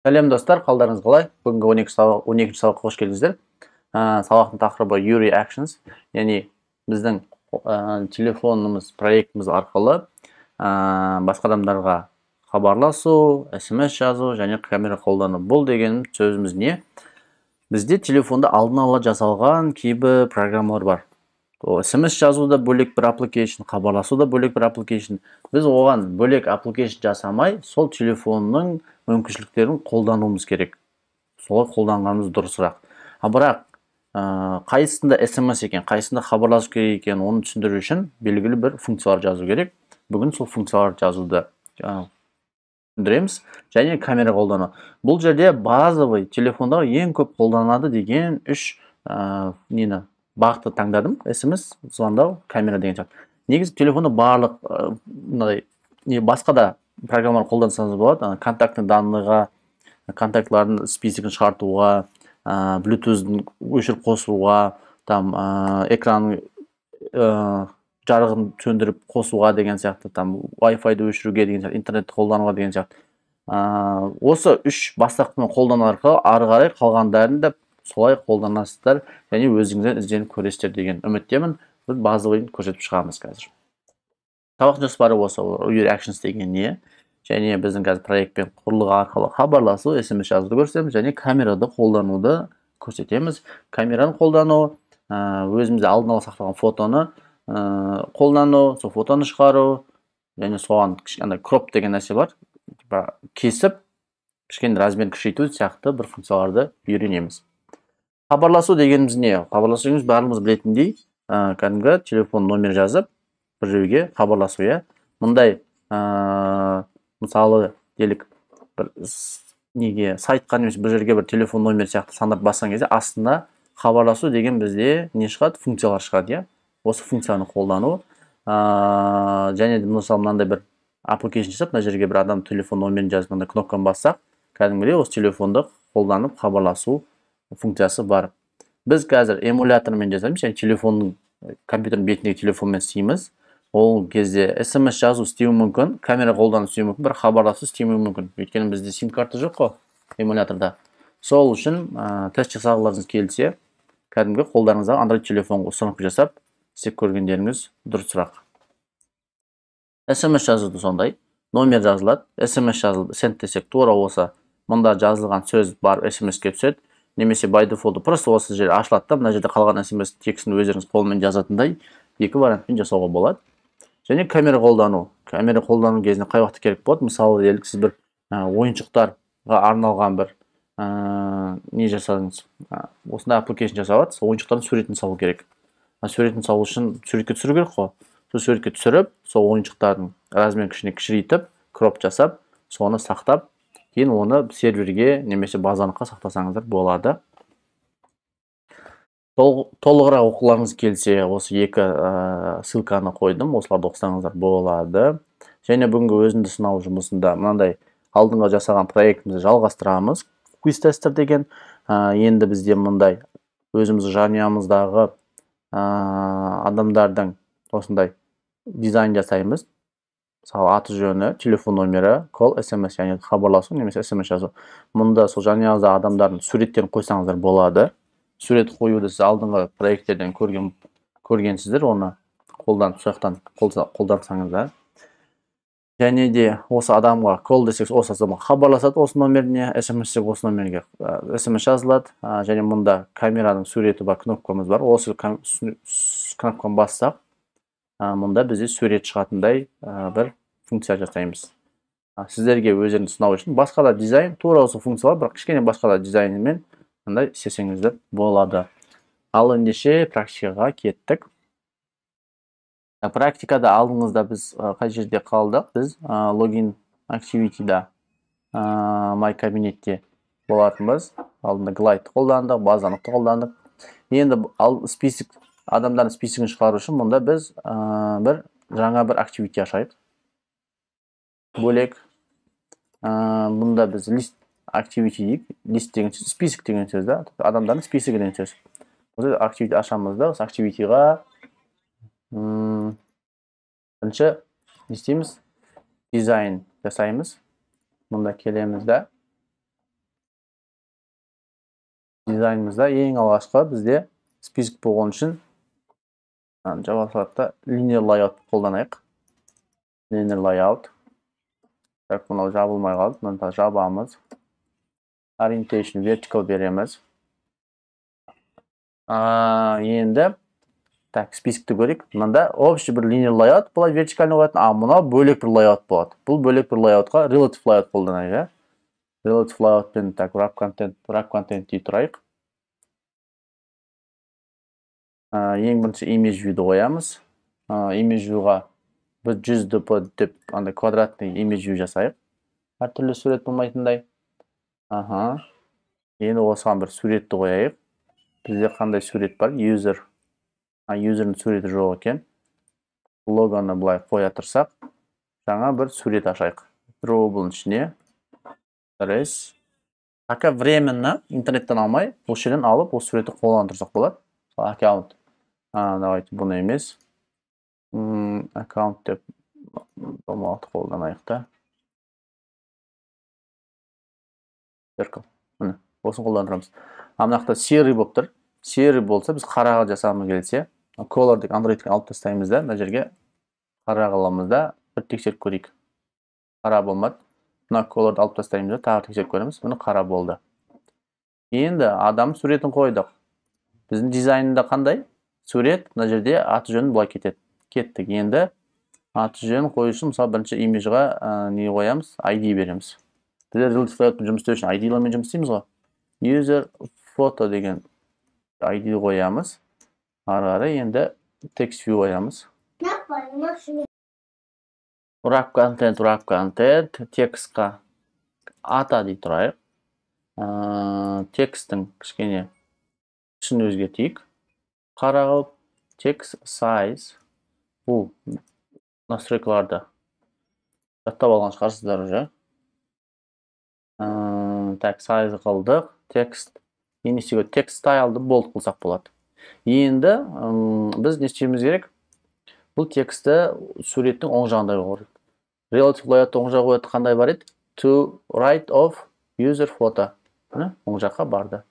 Сәлем, достар, қалдарыңыз қалай? Бүгінгі 12 сабақ, 12 сабаққа қош келдіңіздер. Сабақтың тақырыбы Uri Actions, яғни біздің телефонымыз, проектіміз арқылы басқа адамдарға хабарласу, SMS жазу және камера қолдану. Бұл деген сөзіміз не? Бізде телефонда алдын ала жасалған кейбір программалар бар. О, SMS жазу да бөлек бір application, хабарласу да бөлек бір application. Біз оған бөлек application жасамай, сол телефонның мүмкіншіліктерін қолдануымыз керек. Солай қолданғанымыз дұрысырақ. А бірақ, қайсысында SMS екен, қайсысында хабарласу керек екен, оны түсіндіру үшін белгілі бір функциялар жазу керек. Бүгін сол функцияларды жазуды түсіндіреміз және камера қолдану. Бұл жерде базовый телефонда ең көп қолданады деген үш нені бағытты таңдадым. SMS, звондау, камера деген сияқты. Негізі телефонда барлық мынадай не басқа да программалар қолдансаңыз болады. Ана контактный данныйға, контактлардың списогін шығартуға, Bluetooth-ын өшіріп қосуға, экранның жарығын сөндіріп қосуға деген сияқты, Wi-Fi-ды өшіруге деген сияқты, интернетті қолдануға деген сияқты. Осы үш бастапқымен қолдану арқылы ары қарай қалғандарын да солай қолданасыздар және өзіңізден ізденіп көресіздер деген үміттемін. Біз базовыйын көрсетіп шығамыз қазір. Сабақ жоспары осы Uri Actions деген не? Және біздің қазір проектпен құрылғы арқылы хабарласу, SMS жазуды көрсетеміз және камерады қолдануды көрсетеміз. Камераны қолдану, өзімізде алдын ала сақталған фотоны қолдану, сол фотоны шығару және соған кішкене кроп деген нәрсе бар, типа кесіп, кішкене размерін кішірейту сияқты бір функцияларды үйренеміз. Хабарласу дегеніміз не? Хабарласу дегеніміз барлығымыз білетіндей, кәдімгі телефон номер жазып бір жерге хабарласу, иә. Мұндай, мысалы, делік бір неге сайтқа немесе бір жерге бір телефон номер сияқты сандап басқан кезде астында хабарласу деген бізде не шығады? Функциялар шығады, иә. Осы функцияны қолдану, және де мысалы мынандай бір application жасап, мына жерге бір адам телефон номерін жазып, мынандай кнопканы бассақ, кәдімгідей осы телефонды қолданып хабарласу функциясы бар. Біз қазір эмулятормен жасаймыз, яғни телефонның, компьютердің бетіндегі телефонмен істейміз. Ол кезде SMS жазу істеуі мүмкін, камера қолдану істеуі мүмкін, бірақ хабарласу істемеуі мүмкін. Өйткені бізде сим-карта жоқ қой эмуляторда. Сол үшін, тест жасағыларыңыз келсе, кәдімгі қолдарыңыздағы Android телефонға установка жасап, істеп көргендеріңіз дұрысырақ. SMS жазуды сондай, номер жазылады, SMS жазылды, send десек тура осы мұнда жазылған сөз бар SMS-ке түседі. Немесе by default просто осы жер ашылады да, мына жерде қалған SMS текстін өздеріңіз қолмен жазатындай екі вариантпен жасауға болады. Және камера қолдану. Камера қолдану кезінде қай уақытта керек болады? Мысалы, делік сіз бір ойыншықтарға арналған бір не жасадыңыз? Осындай application жасап жатсыз, ойыншықтардың суретін салу керек. Суретін салу үшін суретке түсіру керек қой. Сол суретке түсіріп, сол ойыншықтардың размерін кішкене кішірейтіп, кроп жасап, соны сақтап, кейін оны серверге немесе базаныққа сақтасаңыздар болады. Толығырақ оқуларыңыз келсе, осы екі ссылканы қойдым, осыларды оқысаңыздар болады. Және бүгінгі өзімді сынау жұмысында мынандай алдыңғы жасаған проектімізді жалғастырамыз. Quiz tester деген. Енді бізде мындай өзіміз жанұямыздағы адамдардың осындай дизайн жасаймыз. Мысалы, аты жөні, телефон номері, call, SMS, яғни хабарласу немесе SMS жазу. Мұнда сол жанұяңыздағы адамдардың суреттерін қойсаңыздар болады. Сурет қоюды сіз алдыңғы проекттерден көргенсіздер, оны қолданып, сол жақтан қолдансаңыздар. Және де осы адамға call десек, осы адамға хабарласады осы номеріне, SMS десек, осы номерге SMS жазылады. Және мұнда камераның суреті бар, кнопкамыз бар. Осы кнопканы бассақ, мұнда бізде сурет шығатындай бір функция жасаймыз. Сіздерге өздеріңіз сынау үшін басқа да дизайн, тура осы функциялар, бірақ кішкене басқа да дизайнмен мындай істесеңіздер болады. Ал ендеше практикаға кеттік. Практикада алдыңызда біз қай жерде қалдық? Біз логин activity-да, My кабинетте болатынбыз. Алдында Glide қолдандық, базаны қолдандық. Енді ал список адамдардың списогін шығару үшін мұнда біз бір жаңа бір activity ашайық. Бөлек. Бұнда біз list activity дейік. List деген сөз, список деген сөз да, адамдардың списогі деген сөз. Осы activity ашамыз да, осы activity-ға, бірінші не істейміз? Дизайн жасаймыз. Мұнда келеміз да, Дизайнымызда ең алғашқы бізде список болған үшін JavaScript-та linear layout қолданайық. Linear layout. Так, мынау жабылмай қалды. Мынаны жабамыз. Orientation vertical береміз. Енді так, списокті көрейік. Мында общий бір linear layout былай вертикально қоятын, а мынау бөлек бір layout болады. Бұл бөлек бір layoutқа relative layout қолданайық, иә. Relative layout пен так wrap content дей тұрайық. Ең бірінші image view-ді қоямыз. Image view-ға біз 100 dp деп андай квадратный image view жасайық. Әртүрлі сурет болмайтындай. Аха. Енді осыған бір суретті қояйық. Бізде қандай сурет бар? User. User'ның суреті жоқ екен. Логоны былай қоя тұрсақ, жаңа бір сурет ашайық. Drawable-ның ішіне res. Пока временно интернеттен алмай, бұл жерден алып, ол суретті қолдана тұрсақ болады. Аккаунт. Давайте бұны емес. Аккаунт деп домалақты қолданайық та. Circle. Міне, осыны қолдана тұрамыз. Мына жақта серый болып тұр. Серый болса, біз қараға жасағымыз келсе, color деп Android-ті алып тастаймыз да, мына жерге қара қыламыз да, бір тексеріп көрейік. Қара болмады. Мына colorды алып тастаймыз да, тағы тексеріп көреміз. Міне қара болды. Енді адам суретін қойдық. Біздің дизайнында қандай? Сурет мына жерде аты жөнін былай кетеді. Кеттік. Енді аты жөнін қою үшін, мысалы, бірінші имиджға не қоямыз? ID береміз. Біздер relative layout-пен жұмыс істеу үшін ID-лармен жұмыс істейміз ғой. User photo деген ID қоямыз. Ары қарай енді text view қоямыз. Wrap content, текстқа ата дей тұрайық. Тексттің кішкене түсін өзгертейік. Қара қылып, text size. Бұл настройкаларды жаттап алған шығарсыздар уже. Так, size қылдық. Текст, не істеуге? Text style'ды bold қылсақ болады. Енді біз не істеуіміз керек? Бұл текстті суреттің оң жағында қою керек. Relative layout оң жағы қояды, қандай бар еді? To right of user photo. Міне, оң жаққа барды.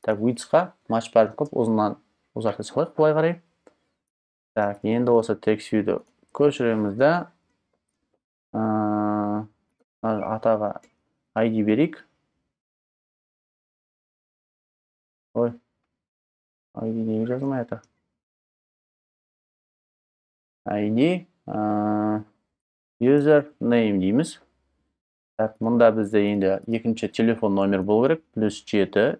Так, width'қа match parent қылып ұзыннан ұзарта салайық былай қарай. Так, енді осы text view'ді көшіреміз да, атаға ID берейік. Ой, ID неге жазылмай жатыр? ID user name дейміз. Так, мұнда бізде енді екінші телефон номер болу керек. Плюс 7.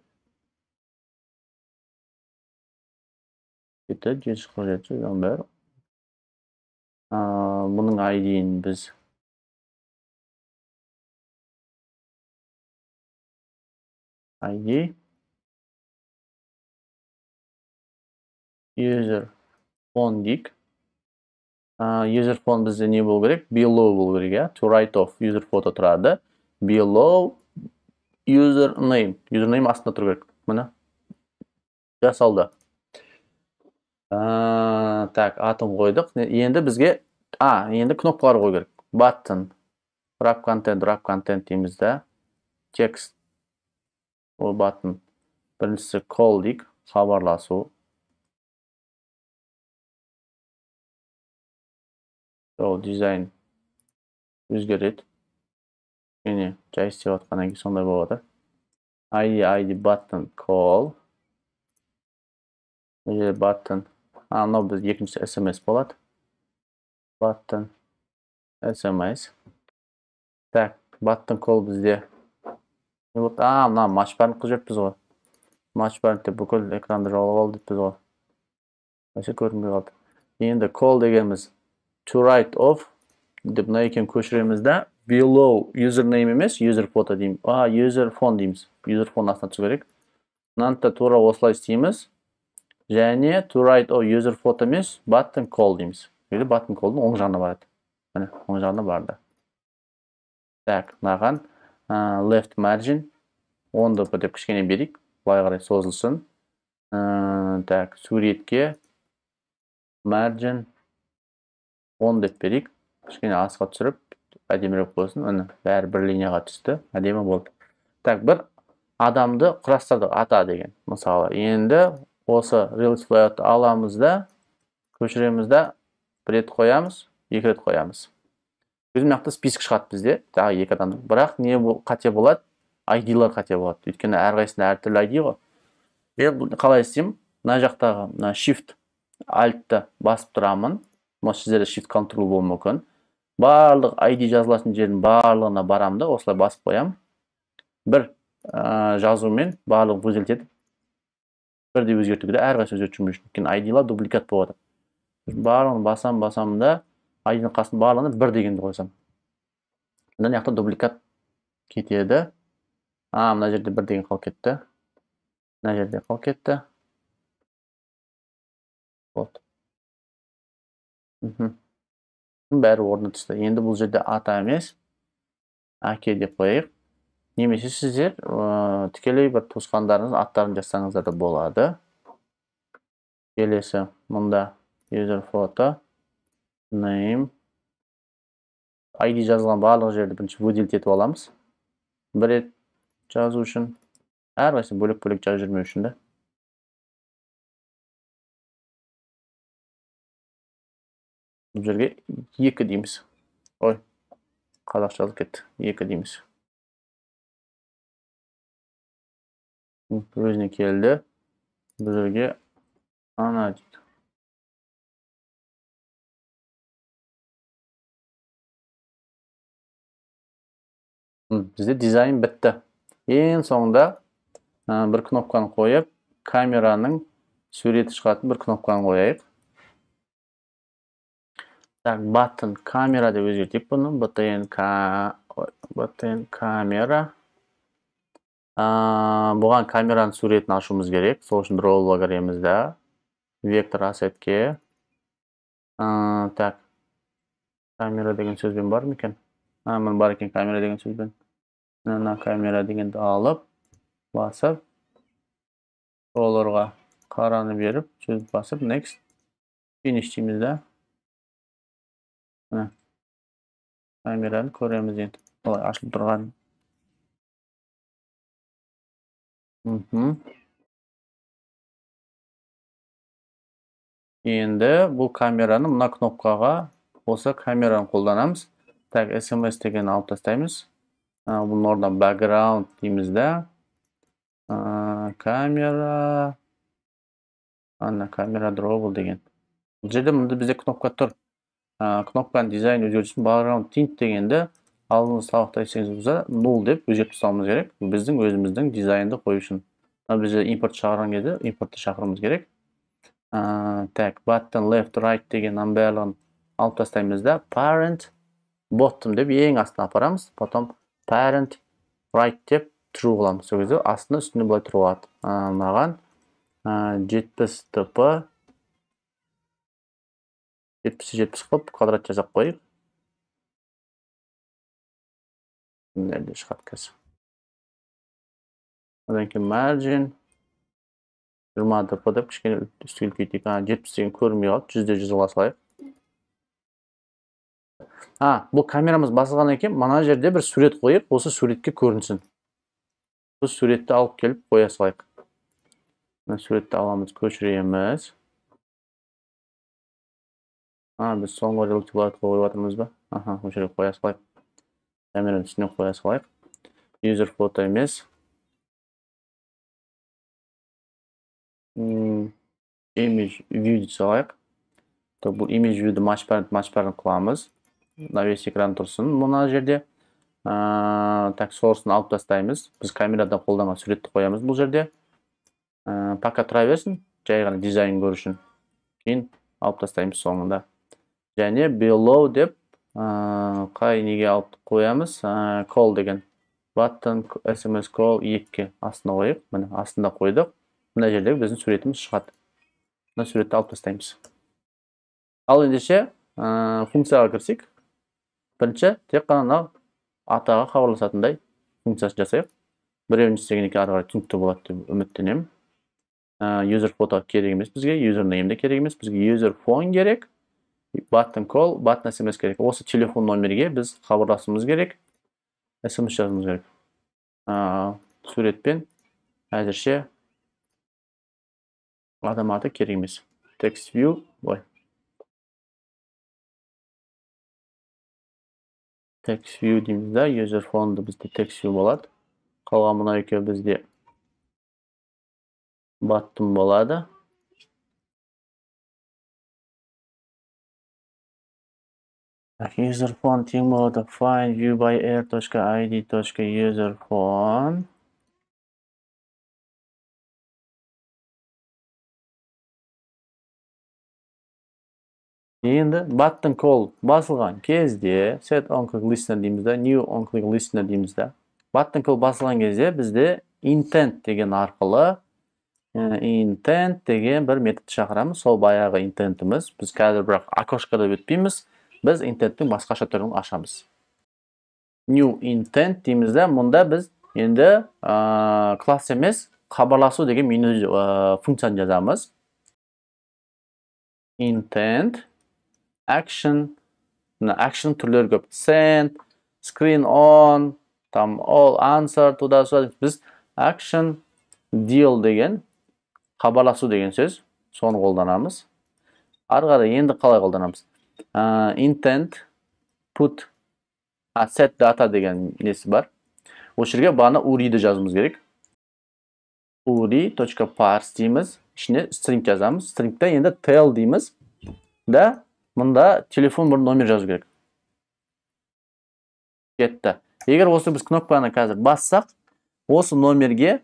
7, 747, 11. Бұның ID-ін біз ID user phone дейік. User phone бізде не болу керек? Below болу керек, иә? To right of user photo тұрады. Below user name. User name астында тұру керек. Міне. Жасалды. Так, атын қойдық. Енді бізге, енді кнопкалар қою керек. Button, wrap content дейміз да. Текст. Ол button. Біріншісі call дейік, хабарласу. Ол дизайн өзгереді. Міне, жай істеп жатқаннан кейін сондай болып жатыр. ID button call. Мына жерде button. Мынау біз екінші SMS болады. Button SMS. Так, button call бізде не болды? Мына match parent қылып жіберіппіз ғой. Match parent деп бүкіл экранды жаулап алды деппіз ғой. Вообще көрінбей қалды. Енді call дегеніміз to right of деп мына екеуін көшіреміз да, below username емес, user photo дейміз. User phone дейміз. User phone астына түсу керек. Мынаны да тура осылай істейміз. Және to right of user photo емес, button call дейміз. Или button call'дың оң жағына барады. Міне, оң жағына барды. Так, мынаған left margin 10 dp деп кішкене берейік. Былай қарай созылсын. Так, суретке margin 10 деп берейік. Кішкене асқа түсіріп, әдемірек болсын. Міне, бәрі бір линияға түсті. Әдемі болды. Так, бір Адамды құрастырдық, ата деген. Мысалы, енді осы relative layout-ты аламыз да, көшіреміз да, бір рет қоямыз, екі рет қоямыз. Өзім жақта список шығады бізде, тағы екі адамның. Бірақ не қате болады? ID-лар қате болады. Өйткені әрқайсысында әртүрлі ID ғой. Мен бұны қалай істеймін? Мына жақтағы мына Shift Alt-ты басып тұрамын. Может, сіздерде Shift Ctrl болуы мүмкін. Барлық ID жазылатын жердің барлығына барамын да, осылай басып қоямын. Бір жазумен барлығын өзгертеді. Бірдей өзгертуге де әрқайсысын өзгертіп жүрмеу үшін. Өйткені I D-лар дубликат болып жатыр. Барлығын басам, басам да, I D-ның қасына барлығына бір дегенді қойсам. Мына жақта дубликат кетеді. Мына жерде бір деген қалып кетті. Мына жерде қалып кетті. Вот. Бәрі орнына түсті. Енді бұл жерде ата емес, әке деп қояйық. Немесе сіздер тікелей бір туысқандарыңыз аттарын жазсаңыздар да болады. Келесі мұнда user photo, name, ID жазылған барлық жерді бірінші выделить етіп аламыз. Бір рет жазу үшін, әрқайсысын бөлек-бөлек жазып жүрмеу үшін де. Бұл жерге 2 дейміз. Ой, қазақша жазылып кетті. 2 дейміз. Өзіне келді. Бұл жерге ана дейді. Бізде дизайн бітті. Ең соңында бір кнопканы қойып, камераның суреті шығатын бір кнопканы қояйық. Так, button камера деп өзгертейік бұны. BTN камера. Бұған камераның суретін ашуымыз керек. Сол үшін drawable-ға кіреміз да. Vector asset-ке. Так. Камера деген сөзбен бар ма екен? Міне бар екен камера деген сөзбен. Мына камера дегенді алып, басып, оларға қараны беріп, сөз басып, next, finish дейміз да. Міне камераны көреміз енді. Олай ашылып тұрған. Енді бұл камераны мына кнопкаға осы камераны қолданамыз. Так, SMS деген алып тастаймыз. Бұның орнына background дейміз да. Камера. Ана камера drawable деген. Бұл жерде мында бізде кнопка тұр. Кнопканың дизайн өзгерту үшін background tint дегенді алдыңғы сабақта есіңізде болса 0 деп өзгертіп тастауымыз керек. Біздің өзіміздің дизайнды қою үшін. Мына бізде импорт шығарған кезде импортты шақыруымыз керек. Так, button left right деген барлығын алып тастаймыз да, parent bottom деп ең астына апарамыз. Потом parent right деп true қыламыз. Сол кезде астына үстіне былай тұрып алады. Мынаған 70 dp 70 қылып квадрат жасап қояйық. Мына шығады қазір. Одан кейін margin 20 dp деп кішкене үстіге үлкейтейік. 70 деген көрінбей қалды. 100-100 қыла салайық. Бұл камерамыз басылғаннан кейін мына жерде бір сурет қойып, осы суретке көрінсін. Бұл суретті алып келіп қоя салайық. Мына суретті аламыз, көшіреміз. Біз соңғы relative layout-қа қойып жатырмыз ба? Аха, осы жерге қоя салайық. Камераның үстіне қоя салайық. User photo емес. Image view дей салайық. Бұл image view-ді match parent қыламыз. На весь экран тұрсын мына жерде. Так, source-ын алып тастаймыз. Біз камерадан қолданған суретті қоямыз бұл жерде. Пока тұра берсін, жай ғана дизайн көру үшін. Кейін алып тастаймыз соңында. Және below деп қай неге алып қоямыз? Call деген. Button SMS call 2-ке астына қойып, міне астында қойдық. Мына жерде біздің суретіміз шығады. Мына суретті алып тастаймыз. Ал ендеше функцияға кірсек, бірінші тек қана мынау атаға хабарласатындай функциясын жасайық. Біреуін істеген екен, ары қарай түсінікті болады деп үміттенемін. User photo керек емес бізге, user name де керек емес, бізге user phone керек, button call, button SMS керек. Осы телефон номерге біз хабарласуымыз керек, SMS жазуымыз керек. Суретпен Әзірше адам аты керек емес. Text view, ой. Text view дейміз да, user phone'ды бізде text view болады. Қалған мына екеуі бізде button болады. Так, user phone тең болады find view by r.id. User phone. Енді button call басылған кезде set on click listener дейміз да, new on click listener дейміз да. Button call басылған кезде бізде intent деген арқылы intent деген бір метод шақырамыз. Сол баяғы intentіміз. Біз қазір бірақ окошкада өтпейміз. Біз intenттің басқаша түрін ашамыз. New intent дейміз да, мұнда біз енді класс емес, хабарласу деген меню функцияны жазамыз. Intent action, мына action түрлері көп. Send, screen on, там all answer, туда-сюда. Біз action deal деген хабарласу деген сөз, соны қолданамыз. Ары қарай енді қалай қолданамыз? Intent put set data деген несі бар. Осы жерге бағана URI-ді жазуымыз керек. URI.parse дейміз, ішіне string жазамыз. Stringте енді tell дейміз да, мұнда телефон бір номер жазу керек. Кетті. Егер осы біз кнопканы қазір бассақ, осы номерге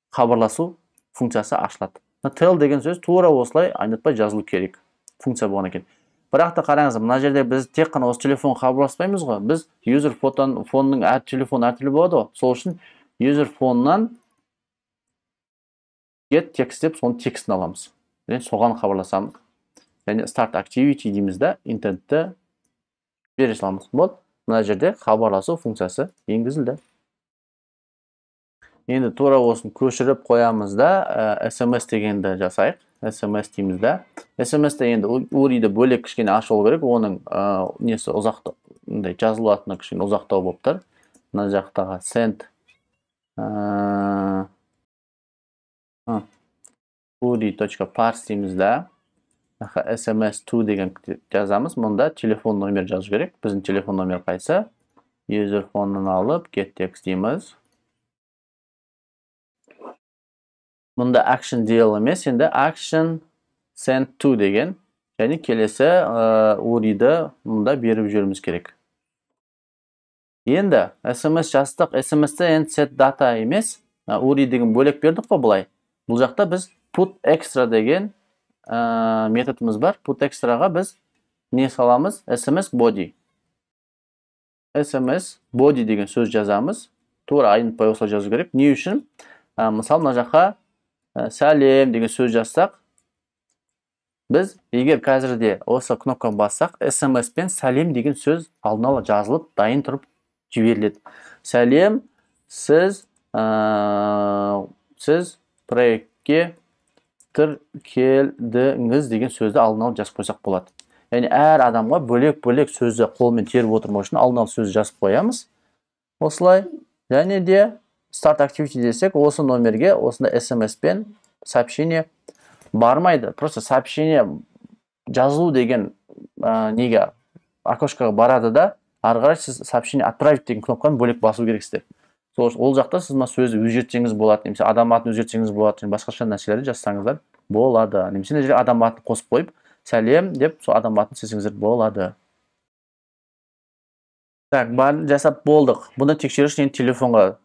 хабарласу функциясы ашылады. Мына tell деген сөз тура осылай айнытпай жазылу керек. Функция болған екен. Бірақ та қараңыз, мына жерде біз тек қана осы телефон хабарласпаймыз ғой. Біз user phone'ның әр телефон әртүрлі болады ғой. Сол үшін user phone'нан get text деп соның текстін аламыз. Және соған хабарласамыз. Және start activity дейміз да, intentті бере саламыз. Болды. Мына жерде хабарласу функциясы енгізілді. Енді тура осыны көшіріп қоямыз да, SMS дегенді жасайық. SMS дейміз да. SMS-те енді URI-ді бөлек кішкене ашу керек. Оның несі ұзақты, мындай жазылатыны кішкене ұзақтау болып тұр. Мына жақтағы send URI.parse дейміз да. SMS to деген жазамыз. Мұнда телефон номер жазу керек. Біздің телефон номер қайсы? User phone-нан алып get text дейміз. Мұнда action deal емес, енді action send to деген. Және келесі URI-ді мұнда беріп жіберуіміз керек. Енді SMS жаздық. SMS-те енді set data емес, URI деген бөлек бердік қой былай. Бұл жақта біз put extra деген методымыз бар. Put extraға біз не саламыз? SMS body. SMS body деген сөз жазамыз. Тура айнытпай осылай жазу керек. Не үшін? Мысалы, мына жаққа сәлем деген сөз жазсақ, біз егер қазірде осы кнопканы бассақ, SMS пен сәлем деген сөз алдын ала жазылып, дайын тұрып жіберіледі. Сәлем, сіз проектке тіркелдіңіз деген сөзді алдын ала жазып қойсақ болады. Яғни әр адамға бөлек-бөлек сөзді қолмен теріп отырмау үшін алдын ала сөзді жазып қоямыз. Осылай. Және де start activity десек, осы номерге осындай SMS пен сообщение бармайды. Просто сообщение жазылу деген неге окошкаға барады да, ары қарай сіз сообщение отправить деген кнопканы бөлек басу керексіздер. Сол ол жақта сіз мына сөзді өзгертсеңіз болады, немесе адам атын өзгертсеңіз болады, және басқаша нәрселерді жазсаңыздар болады. Немесе мына жерге адам атын қосып қойып, сәлем деп сол адам атын істесеңіздер болады. Так, барын жасап болдық. Бұны тексеру үшін енді телефонға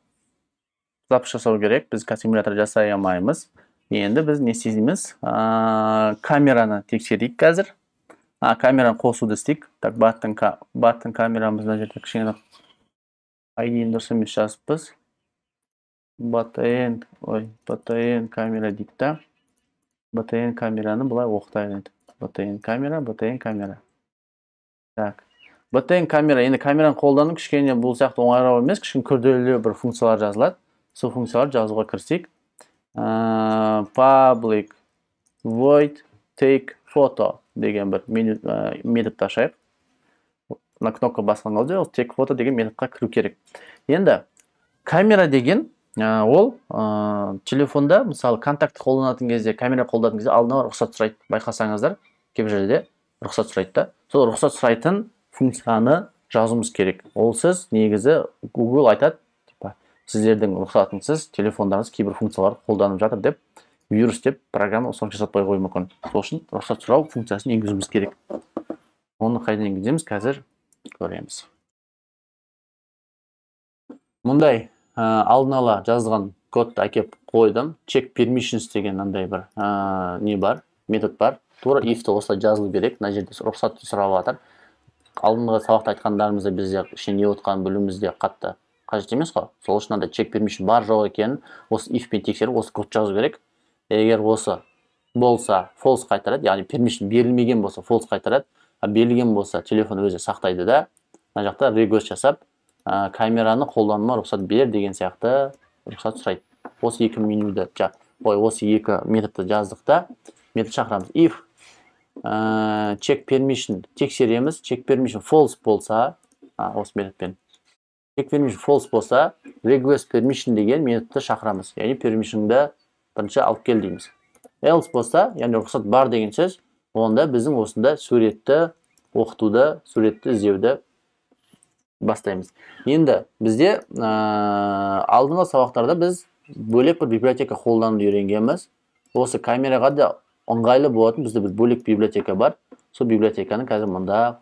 запись жасау керек. Біз симулятор жасай алмаймыз. Енді біз не істейміз? Камераны тексерейік қазір. Камераны қосуды істейік. Так, баттың камерамыз мына жерде кішкене ID-ні дұрыс емес жазыппыз. BTN, ой, BTN камера дейді да. BTN камераны былай оқытайық енді. BTN камера, BTN камера. Так. BTN камера, енді камераны қолдану кішкене бұл сияқты оңайырақ емес, кішкене күрделі бір функциялар жазылады. Сол функцияларды жазуға кірісейік. Public void take photo деген бір методты ашайық. Мына кнопка басқан кезде ол take photo деген методқа кіру керек. Енді камера деген Ол телефонда, мысалы, контакт қолданатын кезде, камера қолданатын кезде алдын ала рұқсат сұрайды. Байқасаңыздар, кейбір жерде рұқсат сұрайды да. Сол рұқсат сұрайтын функцияны жазуымыз керек. Олсыз негізі Google айтады, типа, сіздердің рұқсатынсыз телефондарыңыз кейбір функцияларды қолданып жатыр деп, вирус деп программа соны жасатпай қоюы мүмкін. Сол үшін рұқсат сұрау функциясын енгізуіміз керек. Оны қайдан енгіземіз, қазір көреміз. Мұндай алдын ала жазылған кодты әкеп қойдым. Check permissions деген мынандай бір не бар, метод бар. Тура if-ті осылай жазылу керек. Мына жерде рұқсат сұрап жатыр. Алдыңғы сабақта айтқандарымызда бізде ішіне не отқанын білуіміз де қатты қажет емес қой. Сол үшін мынандай check permission бар жоқ екенін осы if-пен тексеріп, осы код жазу керек. Егер осы болса false қайтарады, яғни permission берілмеген болса false қайтарады, а берілген болса телефон өзі сақтайды да, мына жақта request жасап, камераны қолдануға рұқсат бер деген сияқты рұқсат сұрайды. Осы екі менюді, ой, осы екі методты жаздық та, метод шақырамыз. If check permission тексереміз, check permission false болса, осы методпен check permission false болса, request permission деген методты шақырамыз. Яғни permission'ды бірінші алып кел дейміз. Else болса, яғни рұқсат бар деген сөз, онда біздің осында суретті оқытуды, суретті іздеуді бастаймыз. Енді бізде алдыңғы сабақтарда біз бөлек бір библиотека қолдануды үйренгенбіз. Осы камераға да ыңғайлы болатын бізде бір бөлек библиотека бар. Сол библиотеканы қазір мұнда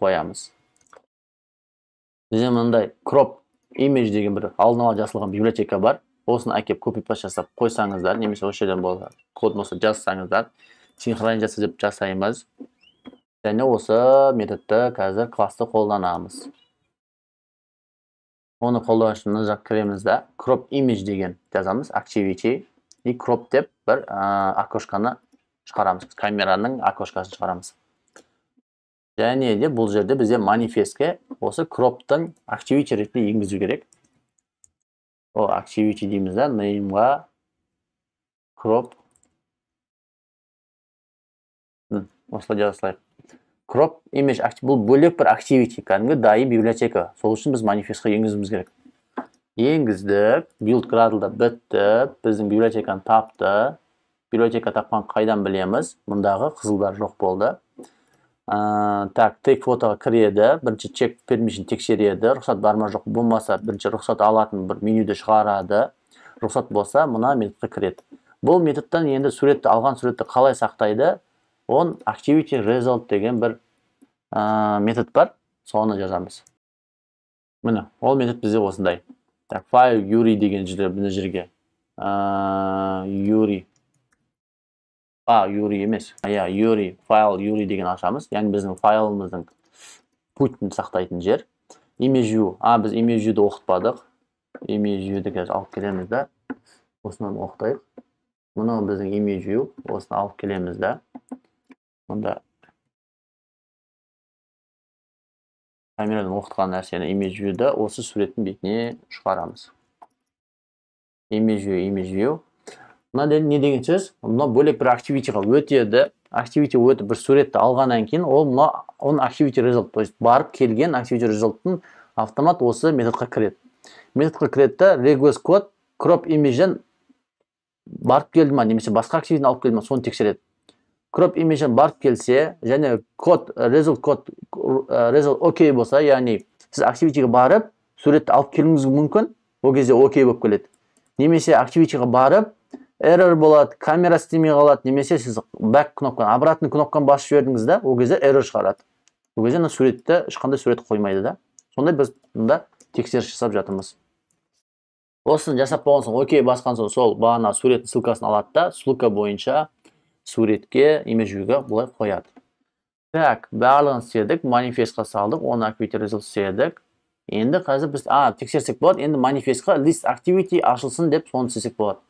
қоямыз. Бізде мындай crop image деген бір алдын ала жасалған библиотека бар. Осыны әкеп copy paste жасап қойсаңыздар, немесе осы жерден болса, код болса жазсаңыздар, синхронизация деп жасаймыз. Және осы методты қазір классты қолданамыз. Оны қолдану үшін мына жаққа кіреміз да, crop image деген жазамыз, activity и crop деп бір окошканы шығарамыз, камераның окошкасын шығарамыз. Және де бұл жерде бізде манифестке осы crop'тың activity ретінде енгізу керек. О, activity дейміз да, name'ға crop, осылай жаза салайық. Crop image, бұл бөлек бір activity, кәдімгі дайын библиотека. Сол үшін біз манифестке енгізуіміз керек. Енгіздік, build Gradle-да бітті, біздің библиотеканы тапты. Библиотека тапқан қайдан білеміз? Мұндағы қызылдар жоқ болды. Так, take фотоға кіреді, бірінші check permission тексереді, рұқсат бар ма жоқ болмаса, бірінші рұқсат алатын бір менюді шығарады. Рұқсат болса, мына методқа кіреді. Бұл методтан енді суретті, алған суретті қалай сақтайды? Он activity result деген бір метод бар, соны жазамыз. Міне, ол метод бізде осындай. Так, файл URI деген жерде, мына жерге URI, URI емес, иә, URI, файл URI деген ашамыз. Яғни біздің файлымыздың путін сақтайтын жер. Image view, біз image view'ді оқытпадық. Image view'ді қазір алып келеміз да, осыны оқытайық. Мынау біздің image view, осыны алып келеміз да. Мұнда камерадан оқытқан нәрсені image view'ді осы суреттің бетіне шығарамыз. Image view, image view. Мына не деген сөз? Мына бөлек бір activity-ға өтеді. Activity өтіп бір суретті алғаннан кейін ол мына он activity result, то есть барып келген activity result-тың автомат осы методқа кіреді. Методқа кіреді да, request код crop image-ден барып келді ма, немесе басқа activity-ні алып келді ма, соны тексереді. Crop image-ден барып келсе, және код result код result окей болса, яғни сіз activity-ге барып суретті алып келуіңіз мүмкін, ол кезде окей болып келеді. Немесе activity-ға барып error болады, камера істемей қалады, немесе сіз back кнопканы, обратный кнопканы басып жібердіңіз да, ол кезде error шығарады. Ол кезде ана суретті ешқандай сурет қоймайды да. Сондай біз мұнда тексеріс жасап жатырмыз. Осыны жасап болған соң, окей басқан соң, сол бағана суреттің ссылкасын алады да, ссылка бойынша суретке, image view-ге бұлай қояды. Так, барлығын істедік, манифестқа салдық, оны activity result істедік. Енді қазір біз, тексерсек болады, енді манифестқа list activity ашылсын деп соны істесек болады.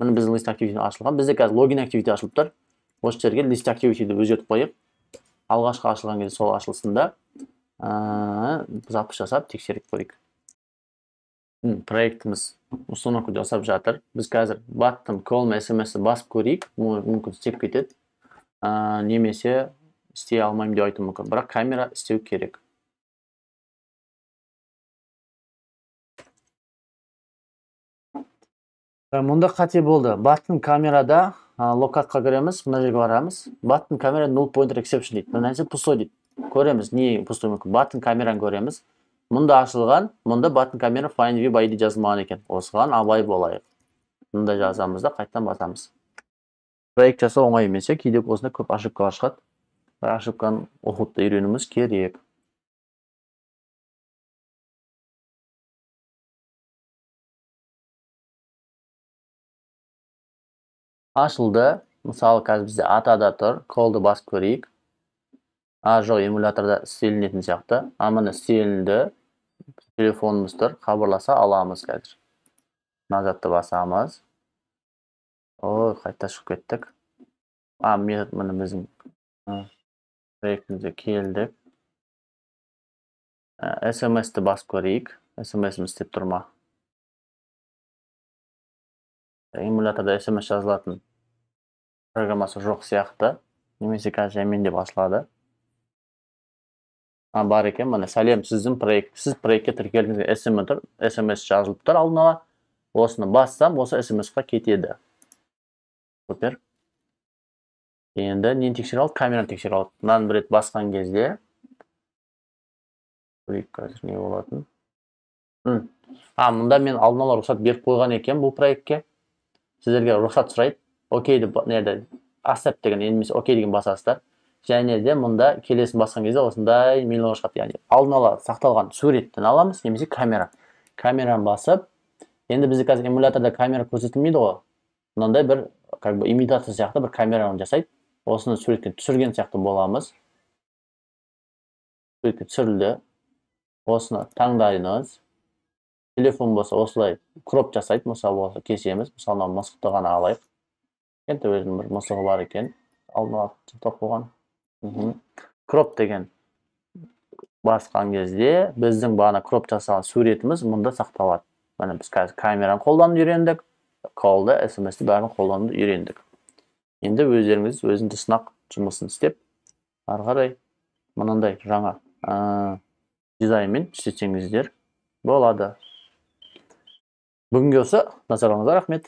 Міне біздің list activity ашылған. Бізде қазір login activity ашылып тұр. Осы жерге list activity-ді өзгертіп қойып, алғашқы ашылған кезде сол ашылсын да, запись жасап тексеріп көрейік. Проектіміз установка жасап жатыр. Біз қазір button call SMS-ті басып көрейік. Мүмкін істеп кетеді. Немесе істей алмаймын деп айтуым мүмкін. Бірақ камера істеу керек. Мұнда қате болды. Button камерада locate-қа кіреміз, мына жерге барамыз. Button камера null pointer exception дейді. Мына нәрсе пустой дейді. Көреміз, не пустой мүмкін. Button камераны көреміз. Мұнда ашылған, мұнда button камера find view by ID жазылмаған екен. Осыған абай болайық. Мұнда жазамыз да қайтадан басамыз. Проект жасау оңай емес, кейде осында көп ошибкалар шығады. Бір ошибканы оқуды үйренуіміз керек. Ашылды. Мысалы, қазір бізде атада тұр. Call-ды басып көрейік. Жоқ, эмуляторда істелінетін сияқты. Міне істелінді. Телефонымыз тұр. Хабарласа аламыз қазір. Назадты басамыз. Ой, қайта шығып кеттік. Метод міне біздің проектімізге келдік. SMS-ті басып көрейік. SMS-іміз істеп тұр ма? Эмуляторда SMS жазылатын программасы жоқ сияқты. Немесе қазір жаймен деп ашылады. Бар екен, міне сәлем, сіздің проект, сіз проектке тіркелдіңіз, SMS тұр, SMS жазылып тұр алдын ала. Осыны бассам, осы SMS-қа кетеді. Супер. Енді нені тексере алдық? Камераны тексере алдық. Мынаны бір рет басқан кезде көрейік қазір не болатын. Мұнда мен алдын ала рұқсат беріп қойған екен бұл проектке. Сіздерге рұқсат сұрайды. Окей деп, нерде accept деген, немесе окей деген басасыздар. Және де мұнда келесін басқан кезде осындай меню шығады. Яғни алдын ала сақталған суреттен аламыз, немесе камера. Камераны басып, енді бізде қазір эмуляторда камера көрсетілмейді ғой. Мынандай бір, как бы имитация сияқты бір камераны жасайды. Осыны суретке түсірген сияқты боламыз. Суретке түсірілді. Осыны таңдаймыз. Телефон болса осылай кроп жасайды, мысалы болса кесеміз. Мысалы мынау мысықты ғана алайық. Енді өзінің бір мысығы бар екен. Алдын ала сақтап қойған. Кроп деген басқан кезде біздің бағана кроп жасаған суретіміз мұнда сақталады. Міне біз қазір камераны қолдануды үйрендік, call-ды, SMS-ті бәрін қолдануды үйрендік. Енді өздеріңіз өзіңді сынақ жұмысын істеп, ары қарай мынандай жаңа дизайнмен істесеңіздер болады. Бүгінге осы, назарларыңызға рахмет.